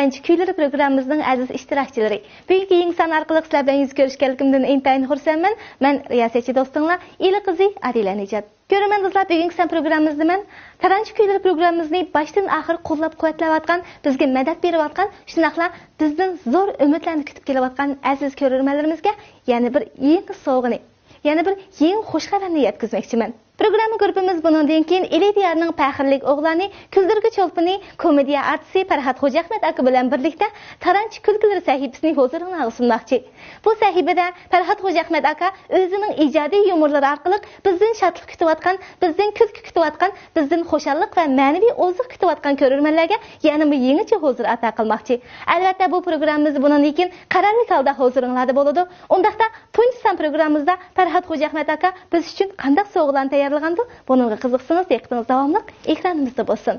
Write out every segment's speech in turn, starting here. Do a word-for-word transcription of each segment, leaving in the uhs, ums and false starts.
تارانچى كۈيلىرى پروگراممىمىزنىڭ ئەزىز ئىشتىراكچىلىرى، بۈگۈنكى يېڭى سان ئارقىلىق سىلەر بىلەن يۈز كۆرۈشكەنلىكىمدىن ئىنتايىن خۇرسەنمەن. مەن رىياسەتچى دوستۇڭلار ئىلى قىزى ئادىلە نىجات. كۆرۈرمەن دوستلار، بۈگۈنكى سان پروگراممىمىزدا مەن تارانچى كۈيلىرى پروگراممىمىزنى باشتىن ئاخىر قوللاپ-قۇۋۋەتلەۋاتقان، بىزگە مەدەت بېرىۋاتقان، شۇنداقلا بىزدىن زور ئۈمىدلەرنى كۈتۈپ كېلىۋاتقان ئەزىز كۆرۈرمەنلىرىمىزگە يەنە بىر يېڭى سوۋغىنى، يەنە بىر يېڭى خۇش خەۋەرنى يەتكۈزمەكچىمەن. پروگرامما گۇرۇپپىمىز بۇنىڭدىن كېيىن ئىلى دىيارنىڭ پەخىرلىك ئوغلانى، كۈلدۈرگۈ چولپىنى، كومېدىيە ئارتىسى پەرھات خوجاھمەت ئاكا بىلەن بىرلىكتە تارانچى كۈلكىلىرى سەھىپىسىنى ھۇزۇرۇڭلارغا سۇنماقچى. بۇ سەھىپىدە پەرھات خوجاھمەت ئاكا ئۆزىنىڭ ئىجادىي يۇمۇرلىرى ئارقىلىق بىزدىن شادلىق كۈتۈۋاتقان، بىزدىن كۈلكە كۈتۈۋاتقان، بىزدىن خۇشاللىق ۋە مەنىۋى ئوزۇق كۈتۈۋاتقان كۆرۈرمەنلەرگە يەنىمۇ يېڭىچە ھۇزۇر ئاتا قىلماقچى. ئەلۋەتتە، بۇ پروگراممىمىز بۇنىڭدىن كېيىن قەرەللىك ھالدا ھۇزۇرۇڭلاردا بولىدۇ. ئۇنداقتا، تۇنجى سان پروگراممىمىزدا پەرھات خوجاھمەت ئاكا بىز ئۈچۈن قانداق سوۋغىلارنى تەييارلىغاندۇ؟ بۇنىڭغا قىزىقسىڭىز، دىققىتىڭىز داۋاملىق ئېكرانىمىزدا بولسۇن.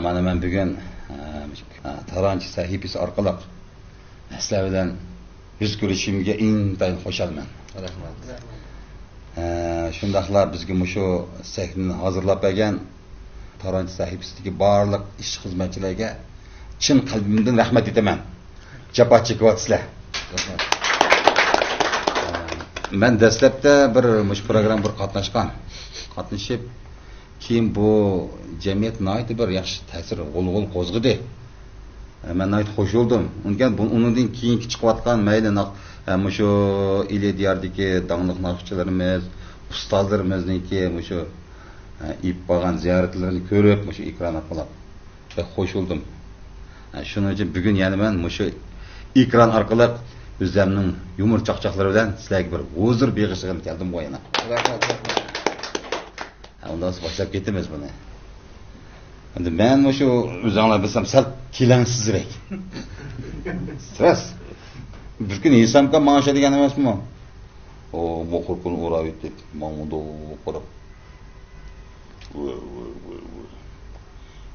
مانا مەن بۈگۈن، ئە، تارانچى سەھىپىسى ئارقىلىق سىلەر بىلەن يۈز كۆرۈشۈشۈمگە ئىنتايىن خۇشالمەن. رەھمەت. ئە، شۇنداقلا بىزگە مۇشۇ سەھنىنى ھازىرلاپ بەرگەن تارانچى سەھىپىسىدىكى بارلىق ئىشچى-خىزمەتچىلەرگە چىن قەلبىمدىن رەھمەت ئېيتىمەن. جاپا چېكىۋاتىسىلەر. رەھمەت. ئە، مەن دەسلەپتە بىر مۇشۇ پروگراممىغا بىر قاتناشقان. قاتنىشىپ، كېيىن بۇ جەمئىيەت ناھايىتى بىر ياخشى تەسىر، غۇلغۇلا قوزغىدى. مەن ناھايىتى خوش بولدۇم. ئۇنىڭدىن كېيىن بۇ، ئۇنىڭدىن كېيىنكى چىقىۋاتقان مەيلى ناخ-، مۇشۇ ئىلى دىياردىكى داڭلىق ناخشىچىلىرىمىز، ئۇستازلىرىمىزنىڭكى مۇشۇ ئېلىپ بارغان زىيارەتلىرىنى كۆرۈپ، مۇشۇ ئېكران ئارقىلىق بەك خوش بولدۇم. شۇنىڭ ئۈچۈن بۈگۈن يەنە مەن مۇشۇ ئېكران ئارقىلىق ئۆزۈمنىڭ يۇمۇر چاقچاقلىرى بىلەن سىلەرگە بىر ھۇزۇر بېغىشلىغىلى كەلدىمغۇ يەنە. رەھمەت، رەھمەت. ھە، ئۇنداق بولسا باشلاپ كېتىمىز بۇنى. ئەمدى مەن مۇشۇ ئۆزۈڭلار بىلسەم سەل كېلەڭسىزرەك. راست. بىر كۈنى ھېسامكام ماڭا شۇ دېگەن ئەمەسمۇ؟ ئۇ مۇخۇرپىنى ئوراۋېتىپ، ماڭىدۇ قاراپ. ۋاي، ۋاي، ۋاي، ۋاي.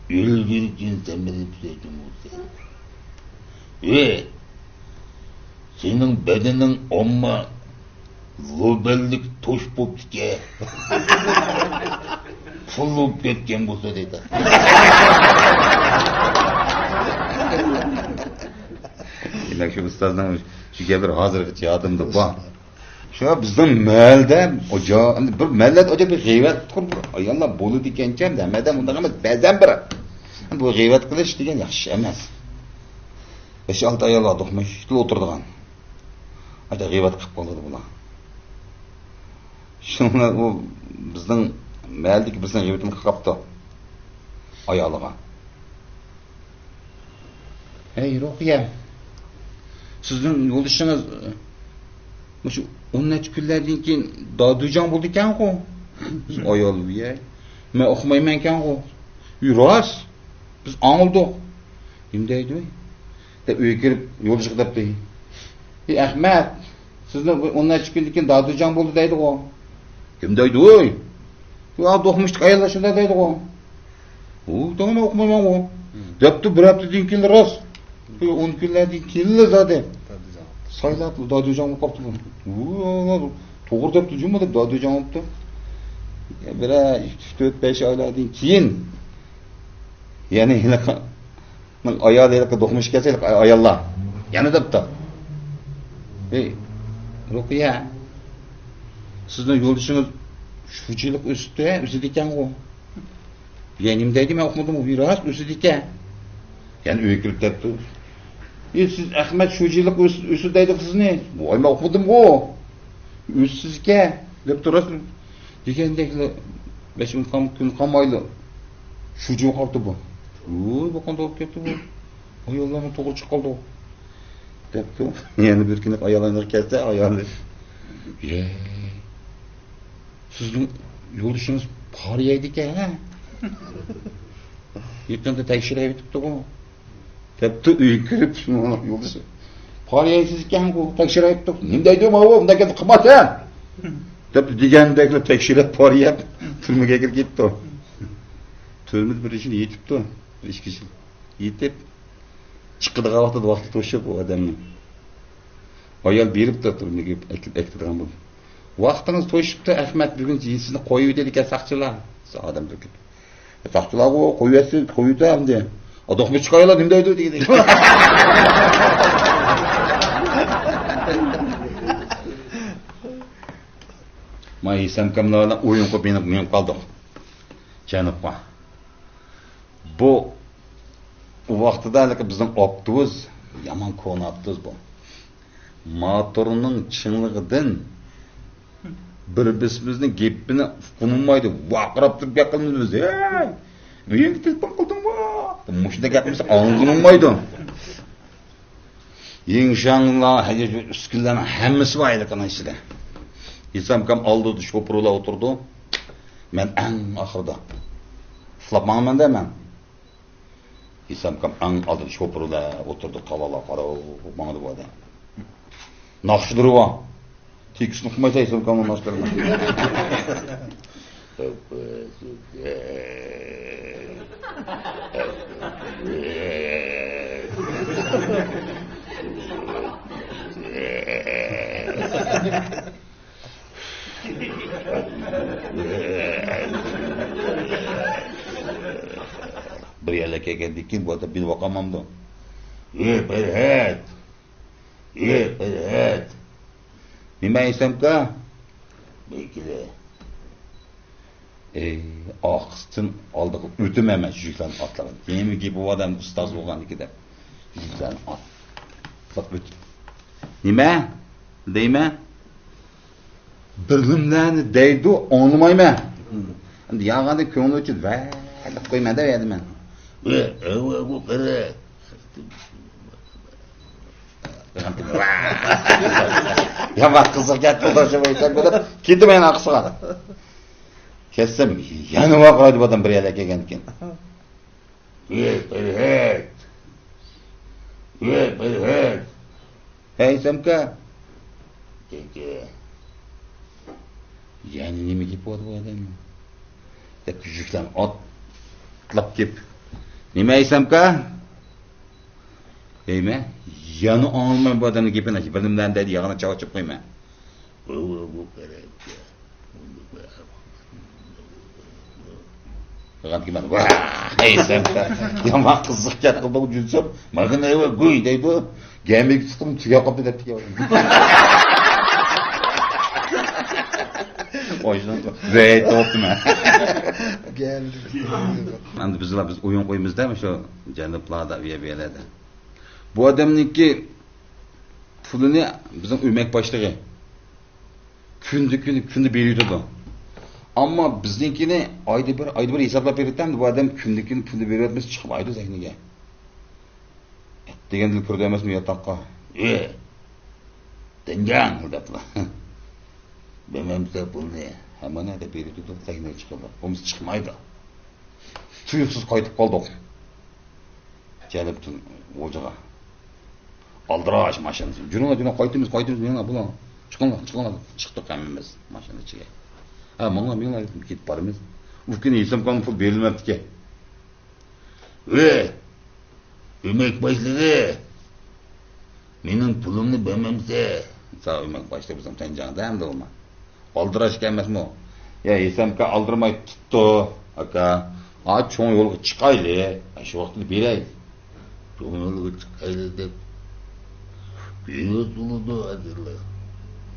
ئۆلگۈرگىن سەمرىپ سۆزۈڭ بولسا. ۋاي، سېنىڭ بەدىنىڭ ئامما لوبەنلىك توش بوپتىكەن. پۇل بولۇپ كەتكەن بولسا دەيدۇ. دېمەك، شۇ ئۇستازنىڭ شۇ گەپلىرى ھازىرغىچە يادىمدا بار. شۇ بىزنىڭ مەھەللىدە، ئەمدى بىر مەھەللىدە ئاجايىپ بىر غەيۋەتخور بىر ئاياللار بولىدىكەنچە، ھەممىدە مۇنداق ئەمەس، بەزەن بىر. بۇ غەيۋەت قىلىش دېگەن ياخشى ئىش ئەمەس. بەش-ئالتە ئايال بار، دوقمۇشتىلا ئولتۇرىدىغان. ئاجايىپ غەيۋەت قىلىپ قالىدۇ بۇلار. شۇنىڭ بىلەن ئۇ بىزنىڭ مەھەللىدىكى بىرسىنىڭ غەيۋىتىنى قىلىپ قاپتۇ ئايالىغا. ھەي، رۇقىيە، سىزنىڭ يولدىشىڭىز، ئە، مۇشۇ ئون نەچچە كۈنلەردىن كېيىن دادۈجاڭ بولىدىكەنغۇ؟ ئايال، ۋىيەي، مەن ئۇقمايمەنكەنغۇ؟ ۋىي، راست، بىز ئاڭلىدۇق. نېمە دەيدۇ؟ دەپ ئۆيگە كىرىپ يولدىشىغا دەپتۇ. ھېي، ئەخمەت، سىزنىڭ بۇ ئون نەچچە كۈندىن كېيىن دادۈجاڭ بولدى دەيدىغۇ. كىم دەيدۇ، ۋوي؟ يا، دوقمۇشتىكى ئاياللار شۇنداق دەيدىغۇ. ئۇ، تاڭ مەن ئۇقمايمەنغۇ. دەپتۇ، بىر ھەپتىدىن كېيىنلا راست. بۇ ئون كۈنلەردىن كېيىنلا زادى. سايلاپ دادۈجاڭ بولۇپ قاپتۇ بۇ. ئۇ، توغرا دەپتۇ جۇمۇ دەپ دادۈجاڭ بوپتۇ. يا، بىرەر ئىككى، تۆت، بەش ئايلاردىن كېيىن يەنە ھېلىقى ئايالى ھېلىقى دوقمۇش كەلسە، ھېلىقى ئاياللار يەنە دەپتۇ. ھېي، رۇقىيە، سىزنىڭ يولدىشىڭىز شۇجىلىق ئۆسۈپتۇ، ھە، ئۆسىدىكەنغۇ. يا نېمە دەيدۇ، مەن ئۇقمىدىمغۇ، راست ئۆسىدىكەن. يەنە ئۆيگە كىرىپ دەپتۇ. ئى، سىز ئەخمەت شۇجىلىق ئۆس-، ئۆسىدۇ دەيدۇ سىزنى. ۋاي، مەن ئۇقمىدىمغۇ. ئۆسىسىزكەن دەپتۇ راست. دېگەندەكلا بەش كۈن قام-، كۈن قالمايلا شۇجىغا قاپتۇ بۇ. ۋوي، بۇ قانداق بولۇپ كەتتى بۇ؟ ئاياللارمۇ توغرا چىقىپ قالدى. دەپتۇ. يەنە بىر كۈنى ئايال ئاينىغا كەلسە، ئايالى، يەي، سىزنىڭ يولدىشىڭىز پارا يەيدىكەن، ھە؟ يېقىندا تەكشۈرۈۋېتىپتىغۇ. دەپتۇ ئۆيگە كىرىپ، يولدىشى. پارا يەيسىزكەنغۇ، تەكشۈرۈۋېتىپتۇ. نېمە دەيدۇ ماۋۇ؟ مۇنداق گەپنى قىلماس، ھە؟ دەپتۇ دېگەندەكلا تەكشۈرۈپ پارا يەپ، تۈرمىگە كىرىپ كېتىپتۇ. تۈرمىدە بىر يىل يېتىپتۇ. ئىككى يىل يېتىپ، چىقىدىغان ۋاقتىدا ۋاقتى توشۇپ، ئۇ ئادەمنىڭ. ئايال بېرىپتۇ، تۈرمىگە ئەكىپ ئەكېتىدىغان بولۇپ. «ۋاقتىڭىز توشۇپتۇ، ئەخمەت، بۈگۈن سىزنى قويۇۋېتىدىكەن ساقچىلار.» ئادەم تۆكۈپ. «ساقچىلارغۇ قويۇۋەتسە، قويۇۋېتە ئەمدى. ئاداقمۇ چىقايلا، نېمە دەيدۇ؟» دېگەن. ما ھېسام ئاكاملار بىلەن ئويۇن قىلىپ مېڭىپ، مېڭىپ قالدۇق جەنۇبقا. بۇ، ئۇ ۋاقتىدا ھېلىقى بىزنىڭ ئاپتوبۇس، يامان كونا ئاپتوبۇس بۇ. موتورنىڭ چىڭلىقىدىن بىر-بىرىمىزنىڭ گېپىنى ئۇققىنى بولمايدۇ. ۋارقىراپ تۇرۇپ گەپ قىلىمىز بىز. «ھەي، ئۆيۈڭگە تېلېفون قىلدىڭمۇ؟» مۇشۇنداق گەپ قىلسا ئاڭلىغىنى بولمايدۇ. يىڭشاڭلار، ھەي، شۇ ئۈسكۈنىلەرنىڭ ھەممىسى بار ھېلىقىنىڭ ئىچىدە. ھېسام ئاكام ئالدىدا شوپۇرلا ئولتۇرىدۇ. مەن ئەڭ ئاخىرىدا. ئۇخلاپ ماڭىمەن-دە مەن. ھېسام ئاكام ئەڭ ئالدىدا شوپۇرلا ئولتۇرىدۇ، تالالا قاراپ ماڭىدۇ بۇ ئادەم. ناخشىلىرى بار. تېكىستنى ئۇقمايسەن، ھېسام ئاكامنىڭ ناخشىلىرىنى. بىر يەرلەرگە كەلگەندىن كېيىن بۇ ئادەم بىلىپ باقالمامدۇ؟ «ئى، پەرھات! ئى، پەرھات!» «نېمە، ھېسام ئاكا؟» «بېرى كېلە.» ئەي، ئاقىستىن ئالدىغا ئۆتىمەن مەن شۇ يۈكلەرنى ئاتلىغان. نېمە گېپى بار ئادەم ئۇستاز بولغاندىكى دەپ. يۈكلەرنى ئاتلاپ ئۆتۈپ. «نېمە دەيمەن؟» «بىر نېمىلەرنى دەيدۇ، ئاڭلىمايمەن.» ئەمدى ياغاندا كۆڭلى ئۈچۈن ۋە دەپ قويمەن-دە، يەردە مەن. ۋە، ئەۋە، بۇ قېرى. يامان قىزىق گەپ قىلدى شۇ بويىچە دەپ كېتىمەن ئارقىسىغا. كەتسەم يەنە ۋارقىرايدۇ بۇ ئادەم بىر يەرلەرگە كەلگەندىن كېيىن. ۋەي، پەرھات! ۋەي، پەرھات! ھەي، ھېسام ئاكا! كەڭكە. يەنە نېمە گېپى بار بۇ ئادەمنىڭ؟ دەپ يۈكلەرنى ئاتلاپ كېلىپ، نېمە ھېسام ئاكا؟ دەيمەن، يەنە ئاڭلىمايمەن بۇ ئادەمنىڭ گېپىنى، بىر نېمىلەرنى دەيدۇ، ياغىنى چاۋاچىپ قويىمەن. قىلغاندىكىن مەن، ۋاھ، ھېسام ئاكا، يامان قىزىق گەپ قىلدىڭ جۈنسۈپ، ماڭا نېمە گۇي دەيدۇ، گەمىگە چىقتىم، تۈگەپ قاپتۇ دەپ كېلىۋاتىمەن. ئويۇن، ۋەي، توپتىمەن. گەمىگە. ئەمدى بىزلەر، بىز ئويۇن قويىمىز-دە، مۇشۇ جەنۇبلاردا، ئۇ يەر، بۇ يەرلەردە. بۇ ئادەمنىڭكى پۇلىنى بىزنىڭ ئۆمەك باشلىقى كۈندە، كۈندە، كۈندە بېرىۋېتىدۇ. ئەمما بىزنىڭكىنى ئايدا بىر، ئايدا بىر ھېسابلاپ بېرىدىكەن، بۇ ئادەم كۈندە، كۈندە، كۈندە بېرىۋەتمىسە چىقمايدۇ سەھنىگە. دېگەندىلا كىرىدۇ ئەمەسمۇ ياتاققا؟ ئى، دەنجان دەپلا. بەرمەمسە پۇلنى. ھە، مانا دەپ بېرىۋېتىدۇ، سەھنىگە چىقىدۇ. بولمىسا چىقمايدۇ. تۇيۇقسىز قايتىپ قالدۇق. جەنۇبتىن غۇلجىغا. ئالدىراش ماشىنىسى. «جۈرۈڭلار، جۈرۈڭلار، قايتىمىز، قايتىمىز، مېڭىڭلار، بۇلار. چىقىڭلار، چىقىڭلار.» چىقتۇق ھەممىمىز ماشىنا ئىچىگە. «ھە، ماڭلار، مېڭىڭلار.» كېتىپ بارىمىز. ئۇ كۈنى ھېسام ئاكامنىڭ پۇلى بېرىلمەپتىكەن. ۋەي، ئۆمەك باشلىقى، مېنىڭ پۇلۇمنى بەرمەمسە؟ ساڭا ئۆمەك باشلىق بىزنىڭ تەنجاڭدا ئەمدى ئۇمۇ. ئالدىراش ئىكەن ئەمەسمۇ؟ يا، ھېسام ئاكا ئالدىرىماي تۇتتۇ، ئاكا. ھا، چوڭ يولغا چىقايلى. ھە، شۇ ۋاقىتتا بېرەي. چوڭ يولغا چىقايلى دەپ بېرىۋاتىدۇ ھازىرلا.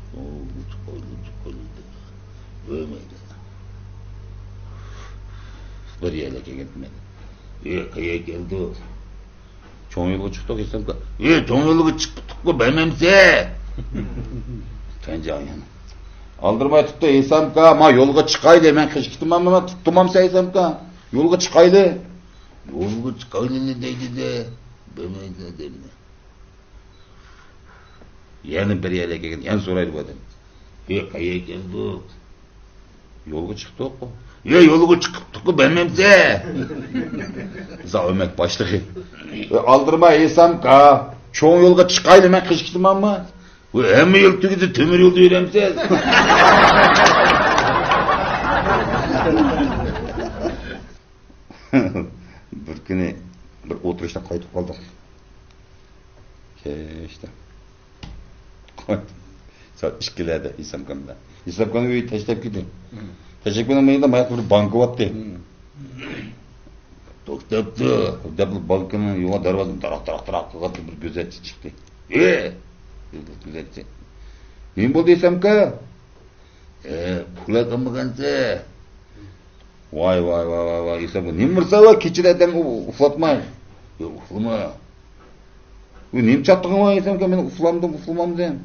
چوڭ يولغا چىقايلى، چىقايلى دەپ بەرمەيدۇ. بىر يەرلەرگە كەلگەن مەن. ئى، قەيەرگە كەلدۇق؟ چوڭ يولغا چىقتۇق، ھېسام ئاكا. ئى، چوڭ يولغا چىقتۇققۇ، بەرمەمسە؟ تەنجاڭ يەنە. ئالدىرىماي تۇتتى، ھېسام ئاكا، ما يولغا چىقايلى، مەن قېچىپ كېتىمەنمۇ، مەن تۇتتۇمامسە، ھېسام ئاكا؟ يولغا چىقايلى. يولغا چىقايلى دەيدۇ-دە، بەرمەيدۇ ئادەمنى. يەنە بىر يەرلەرگە كەلگەن، يەنە سورايدۇ بۇ ئادەم. ئى، قەيەرگە كەلدۇق؟ يولغا چىقتۇققۇ. يا، يولغا چىقىپتۇققۇ، بەرمەمسە؟ زاۋمەك باشلىقى. ئى، ئالدىرىما، ھېسام ئاكا. چوڭ يولغا چىقايلى، مەن قېچىپ كېتىمەنمۇ؟ ۋە ھەممە يول تۈگىدى، تۆمۈر يولدا يۈرەمسىز؟ بىر كۈنى بىر ئولتۇرۇشتا قايتىپ قالدۇق. كەچتە. سائەت ئىككىلەردە ھېسابكام بىلەن. ھېسابكام ئۆيگە تاشلاپ كېتىدۇ. تاشلاپ كېتىپ مەيدە ماياقتا بىر بانكا بارتتى. توختاپتۇ دەپ بانكىنىڭ يوغان دەرۋازىسىنى تاراق، تاراق، تاراق قىلغاندا بىر گۆزەتچى چىقتى. ئى! دېدى گۆزەتچى. نېمە بولدى ھېسابكا؟ ئى، ئۇخلاپ قالمىغانسەن؟ ۋاي، ۋاي، ۋاي، ۋاي، ۋاي، ئېسەپ، نېمە بولسا ۋاي، كېچىدە ئادەم ئۇ-، ئۇخلاتماي. ياق، ئۇخلىما. ئۇ نېمە چاتىقىڭ ۋاي، ئېسەپ، مەن ئۇخلامدىم، ئۇخلىمامدىم.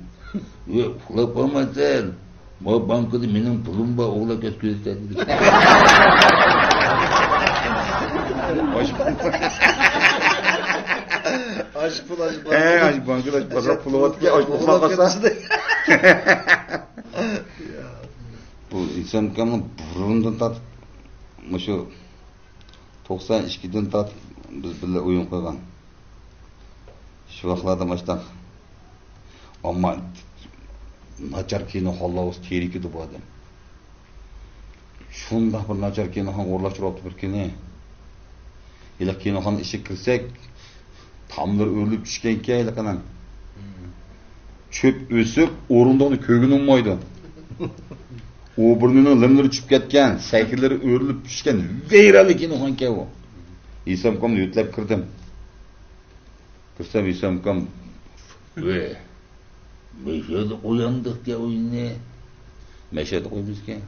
ياق، ئۇخلاپ قالمايسەن. ما بانكىدا مېنىڭ پۇلۇم بار، ئوغلان كەچ كۆرسىتەر دېدى. ئاشۇ پۇل، ئاشۇ پۇل. ئە، ئاشۇ بانكىدا ئاشۇ پۇل بار، پۇل باركەن، ئاشۇ ئۇخلاپ قالسا. بۇ ئېسەمكامنىڭ بۇرۇندىن تارتىپ، مۇشۇ توقسان ئىككىدىن تارتىپ بىز بىللە ئويۇن قويغان. شۇ ۋاقىتلاردا ماشتاق. ئەمما ناچار كىنوخانلار بولسا تېرىكىدى بۇ ئادەم. شۇنداق بىر ناچار كىنوخانىغا ئورۇنلاشتۇرۇۋاپتۇ بىر كۈنى. ھېلىقى كىنوخانا ئىچىگە كىرسەك، تاملىرى ئۆرۈلۈپ چۈشكەنكەن ھېلىقىنىڭ. چۆپ ئۆسۈپ، ئورۇندۇقنى كۆرگىلى بولمايدۇ. ئوبۇرنىنىڭ لىملىرى چۈشۈپ كەتكەن، سەكرىلىرى ئۆرۈلۈپ چۈشكەن، ۋەيرانلىق كىنوخانىكەن ئۇ. ھېسابكامنى يۆتلەپ كىردىم. كىرسەم، ھېسابكام، ۋەي، مەشەدە قويامدۇقكەن ئويۇننى. مەشەدە قويىمىزكەن.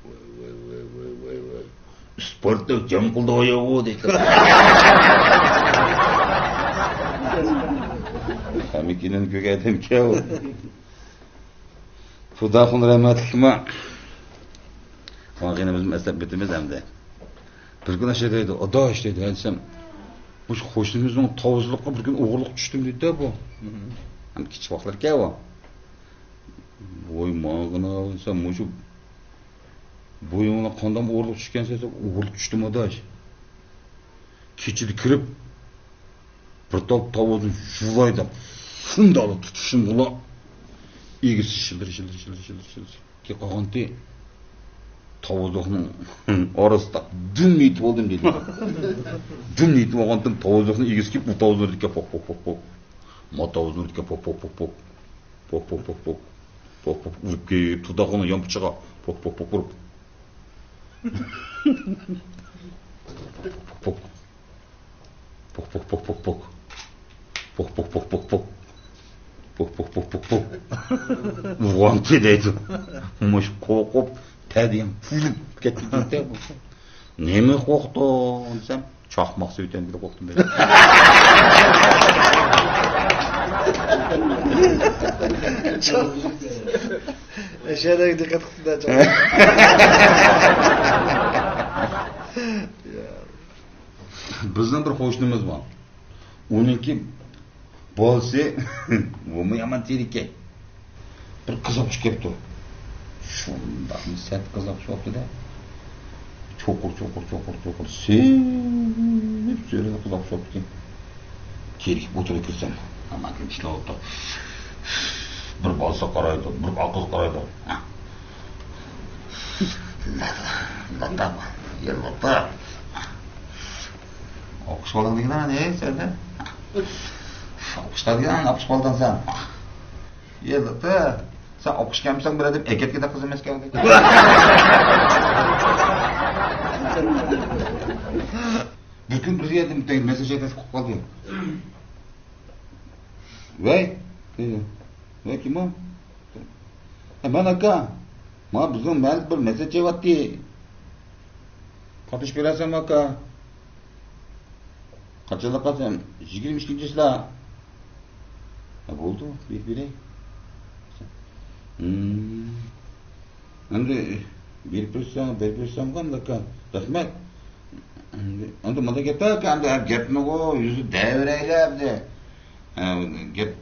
ۋاي، ۋاي، ۋاي، ۋاي، ۋاي، ۋاي. ئىسپارتا جەڭ قىلىدىغان يەرغۇ دەيدۇ. ھەممە كىنونى كۆرگەن ئادەمكەن ئۇ. خۇداخۇن رەھمەتلىكمۇ. مانا يەنە بىز ئەسلەپ ئۆتىمىز ئەمدى. بىر كۈنى شۇ دەيدۇ، ئاداش دەيدۇ، ھە دېسەم، مۇشۇ قوشنىمىزنىڭ تاۋۇزلۇققا بىر كۈنى ئوغرىلىق چۈشتۈم دېدى-دە بۇ. ھەم كىچىك ۋاقىتلىرىكەن ئۇ. ۋاي ماڭغىنا دېسەم، مۇشۇ بويۇڭغا قانداق ئوغرىلىق چۈشكەنسەن دېسە، ئوغرىلىق چۈشتۈم ئاداش. كېچىدە كىرىپ، بىر تال تاۋۇزنى يۇلاي دەپ، شۇنداقلا تۇتۇشۇمغىلا ئىگىسى شىلدىر، شىلدىر، شىلدىر، شىلدىر، شىلدىر كېلىپ قالغانتى. تاۋۇزلۇقنىڭ ئارىسىدا دۈم يېتىپ ئالدىم دېدى. دۈم يېتىپ ئالغانتىم، تاۋۇزلۇقنىڭ ئىگىسى كېلىپ، ئۇ تاۋۇزلىرىدىكى پوك، پوك، پوك، پوك. ما تاۋۇزلىرىدىكى پوك، پوك، پوك، پوك. پوك، پوك، پوك، پوك. پوك، پوك، ئۇرۇپ كېلىپ، تۇتاقنى يانپۇچىغا. پوك، پوك، پوك، ئۇرۇپ. پوك، پوك، پوك، پوك. پوك، پوك، پوك، پوك، پوك. پوك، پوك، پوك، پوك، پوك. پوك، پوك، پوك، پوك، پوك. ئۇرغانتى دەيدۇ. مۇشۇ قورقۇپ، تەدىيەم پۈۋلۈپ كەتتى دەيدۇ. نېمە قورقتۇڭ دېسەم، چاقماق سېتىۋېتەم دېدى، قورقتۇم دەيدۇ. ئەشەدەك دىققەت قىلسىدە، چاقماق. بىزنىڭ بىر قوشنىمىز بار. ئۇنىڭكى بالىسى بۇمۇ يامان تېرىككەن. بىر قىزىققۇچى كەپتۇ. شۇنداقمۇ سەت قىزىققۇچى بوپتۇ-دە. چوقۇر، چوقۇر، چوقۇر، چوقۇر. سۆيۈپ، سۆيۈپ قىزىققۇچى بوپتىكەن. تېرىكىپ ئوتتۇرىغا كىرسەم، ئامان ئىشلەۋاپتۇ. بىر بالىسىغا قارايدۇ، بىر ئاقىغا قارايدۇ. لاتام، يا لاتام. ئوقۇش بالىڭ دېگەن نېمە سەندە؟ ئوقۇش دېگەن ئوقۇش بالىدىڭ سەن. يا لاتام، سەن ئوقۇش كەمسەن بىر ئادەم ئەكەتكىدە قىز ئەمەسكەن. بىر كۈن بىر يەردىن بىر مېسسېنجېر قىلىپ قالدى. ۋەي، دېدى. ۋەي، كىم ئۇ؟ ئە، مەن ئاكا. ماڭا بىزنىڭ مەھەللىدە بىر مەسەل چېۋەتتى. قاتنىشىپ بېرەرسەنمۇ ئاكا؟ قاچانلىق قالسام؟ يىگىرمە ئىككىنچى چىسلا. ھە، بولدى، بېرىپ بېرەي. ھىم. ئەمدى بېرىپ بېرسەڭ، بېرىپ بېرسەڭغۇ ئەمدى ئاكا. رەھمەت. ئەمدى، ئەمدى مۇنداق گەپ ئاكا، ئەمدى گەپنىغۇ يۈزى دەۋرەيلى ئەمدى. ھە، گەپ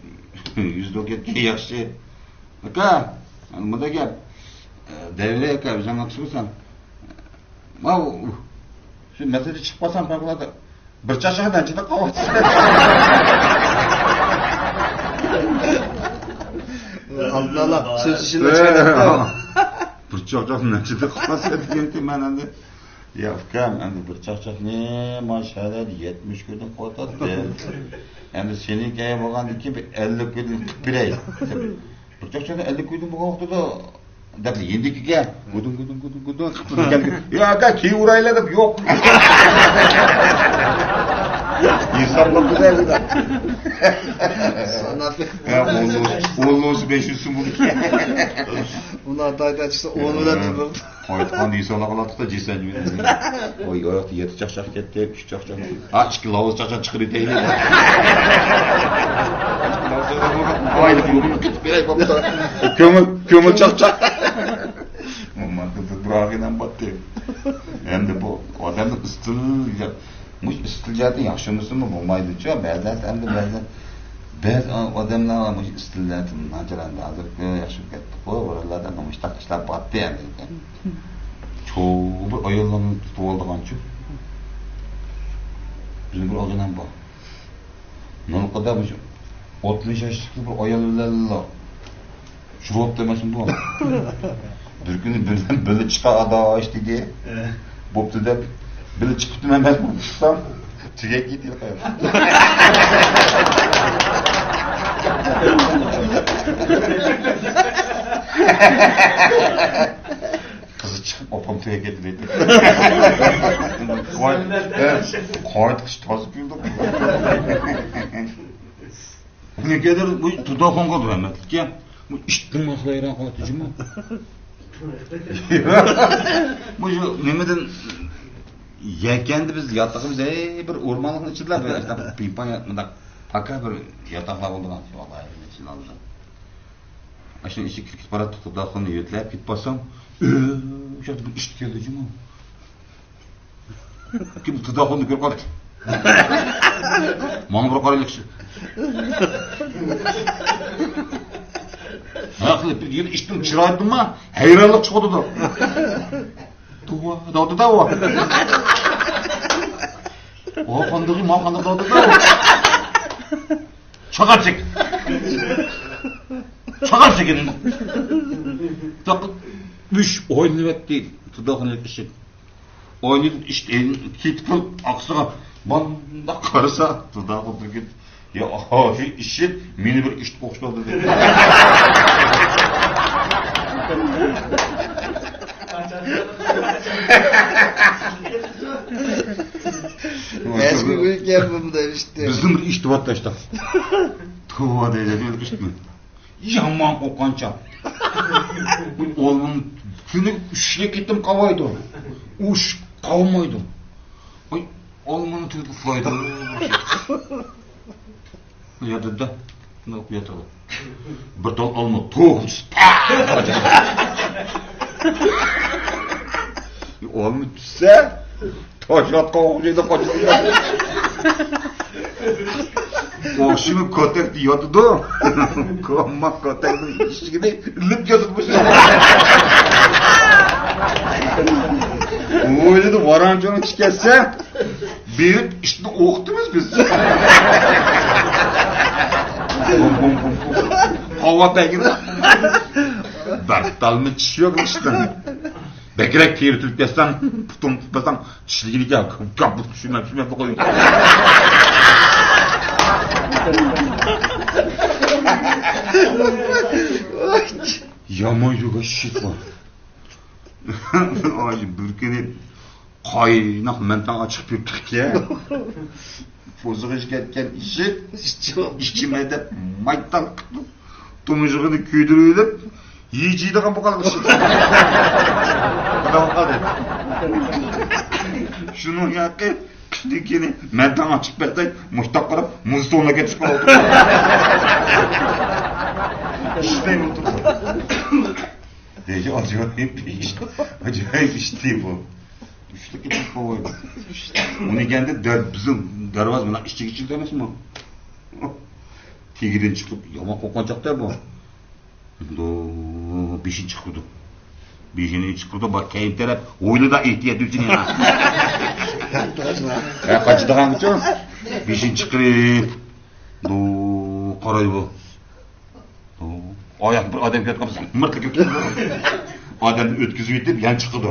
يۈزدە گەپ ياخشى. ئاكا، مۇنداق گەپ. دەۋرەي ئاكا، ئۆزۈڭ ئاقسىمىسەن. ماۋۇ، شۇ مەسىلە چىقىپ قالسام پەۋقۇلئاددە. بىر چاقچاق نەنچىدە قاۋاتسا. ئالدىن ئالا، سۆز ئىشىدا چىقىدۇ. بىر چاقچاق نەنچىدە قاۋاتسا دېگەنتى مەن ئەمدى. يا ئۇكام، ئەمدى بىر چاقچاقنى ما شەھەردە يەتمىش كويدىن قىلىۋاتاتتى. ئەمدى سېنىڭكى بولغاندىن كېيىن بىر ئەللىك كويدىن قىلىپ بېرەي. بىر چاقچاقنى ئەللىك كويدىن بولغان ۋاقتىدا دەپ يېنىدىكىگە گۇدۇڭ، گۇدۇڭ، گۇدۇڭ، گۇدۇڭ قىلىپ كەلگەن. يا ئاكا، كېيىن ئۇرايلى دەپ، يوق. ھېساب قىلدى. ساناپ. ھە، ئون، ئون، ئون بەش يۈز سوم بولدى. ئۇنى ئاتا ئايتا چىقسا، ئون بىلەن تۇرۇپ. قايتقاندا ھېسابلاپ قالاتتۇق-دە، جېسەن. ۋاي، ئاياقتا يەتتە چاقچاق كەتتى، ئۈچ چاقچاق. ھا، ئىككى لاۋۇز چاقچاق چىقىرىۋېتەيلى. ئىككى لاۋۇز چاقچاق بولغان. ئايلىق يولىنى قېتىپ بېرەي بولۇپتۇ. كۆڭۈل، كۆڭۈل چاقچاق. ماڭا بىر ئاغىنەم باتتى. ئەمدى بۇ ئادەمنىڭ ئىستىل، مۇشۇ ئىستىل جەھەتتىن ياخشى بولمىسىمۇ بولمايدۇچۇ. بەزەن ئەمدى بەزەن، بەزى ئادەملەر مۇشۇ ئىستىل جەھەتتىن ناچار ئەمدى. ھازىر ياخشى بولۇپ كەتتۇق بۇ، ئورۇنلاردا مۇشۇنداق ئىشلار باتتى ئەمدى. چوڭ بىر ئاياللارنى تۇتۇۋالىدىغانچۇ. بىزنىڭ بىر ئاغىنەم بار. نۇرقىدا مۇشۇ ئوتمۇش ياشلىق بىر ئايال بىلەنلا شۇ بوپتۇ ئەمەسمۇ بۇ؟ بىر كۈنى بىللە، بىللە چىقار ئاداش دېدى. بوپتۇ دەپ، بىللە چىقىپتىمەن مەن بۇ چىقسام، تۈگەپ كېتىپ قالدى. قىزى چىقىپ، ئاپام تۈگەپ كەتتى دەيدۇ. قايت-، قايتقۇچ تازا كۈلدى. نېگىدۇر بۇ تۇرداخۇنغا رەھمەتلىككە بۇ ئىتنىڭ ھەيران قالاتتى جۇمۇ. مۇشۇ نېمىدىن يەكەندە بىز ياتىقىمىز، ھەي، بىر ئورمانلىقنىڭ ئىچىدىلا بىر پىڭپاڭ مۇنداق پاكا بىر ياتاقلار بولىدىغان. ۋالاھىي ئىچىنى ئالدىم. ئاشۇنىڭ ئىچىگە كىرىپ كېتىپ باراتتۇق، تۇرداخۇننى يۆتلەپ كېتىپ بارسام، ئۆ، شۇ بىر ئىت كەلدى جۇمۇ. كىم تۇرداخۇننى كۆرۈپ قالدى. ماڭا بىر قارايلى كىشى. ھە، قىلىپ بىر يىل ئىشتىن چىرايىدىنما ھەيرانلىق چىقىۋاتىدۇ. توۋا، دەۋاتىدۇ ئۇ. ئۇ قاندىقى، ما قانداق دەۋاتىدۇ. چاقار چېكىن. چاقار چېكىن. ئۈچ ئوينىۋەتتى تۇرداخۇننى ئىشىك. ئوينىدى، ئىشتىن كېتىپ قېلىپ، ئاقسىغا مانداق قارىسا، تۇرداخۇن تۈرگۈت، يا، ئاھا، شۇ ئىشىك مېنى بىر ئىشتە ئوخشىتىۋاتىدۇ. ئەسكى ئۆيگە بۇنداق ئىشتە. بىزنىڭ بىر ئىشتە بار تاشتا. توۋا دەيدۇ، بىر ئىشتىمۇ. يامان قورققانچاق. ئۇ ئالمىنى كۈنىگە ئۈچ قېتىم قاۋايدۇ. ئۇش قاۋىمايدۇ. ئاي، ئالمىنى تۈگىتىپ قويدۇ. ياتىدۇ-دە. شۇنداق ياتىدۇ. بىر تال ئالما توپ. ئالما چۈشسە، تاشلاتقان ئوخشايدۇ، قاچىدۇ. ئوخشىمۇ كوتەكتە ياتىدۇ. كوما كوتەكنىڭ ئىشىكىنى ئىلىپ ياتىدۇ مۇشۇ. ئويلىدى، ۋارانچۇنىڭ چىكەتسە، بېرىپ ئىتنى ئوقۇتىمىز بىز. ھاۋا تەگىدۇ. بەك تالمىچىش يوق ئىتنىڭ. بەكرەك تېرىتىلىپ كەتسەڭ، پۇتۇڭ تۇتمىساڭ، چىشلىگىنىكەن، گاپ چۈشمەپ، چۈشمەپ قويۇڭ. يامان يوغان شىت بار. ئاي، بىر كۈنى قايناق مەنتاڭ ئاچىق بېرىپتىكەن. پوزىغا كەتكەن ئىشىك، ئىچىمەن دەپ مايتال قىپتۇ. تۇمشۇقىنى كۆيدۈرۈۋېلىپ، يېيىدىغان بولۇپ قالغان ئىشىك. شۇنىڭ ياقى قىشتىن كېيىن مەنتاڭ ئاچىق بەتلەي مۇشتاق قاراپ، مۇز سۇنى كېتىپ قالدى. ئىشلەي ئولتۇرۇپ. دېيىشى ئاجايىپ ئىش. ئاجايىپ ئىشتى بۇ. ئۈچلۈك ئېتىپ قويدى. ئۇنى كەندى دەر-، بىزنىڭ دەرۋازا مانا ئىچىگە چىقتى ئەمەسمۇ؟ تېگىدىن چىقىپ يامان قورققان چاقتا بۇ. بېشىنى چىقىرىدۇ. بېشىنى چىقىرىدۇ، بار كەينى تەرەپ ھويلىدا ئېھتىيات ئۈچۈن يەنە. ھە، قاچىدىغان ئۈچۈن بېشىنى چىقىرىپ. قارايدۇ. ئاياق بىر ئادەم كېلىۋاتقان بولسا، مىرتىلىپ كېتىدۇ. ئادەمنى ئۆتكۈزۈۋېتىپ، يەنە چىقىدۇ.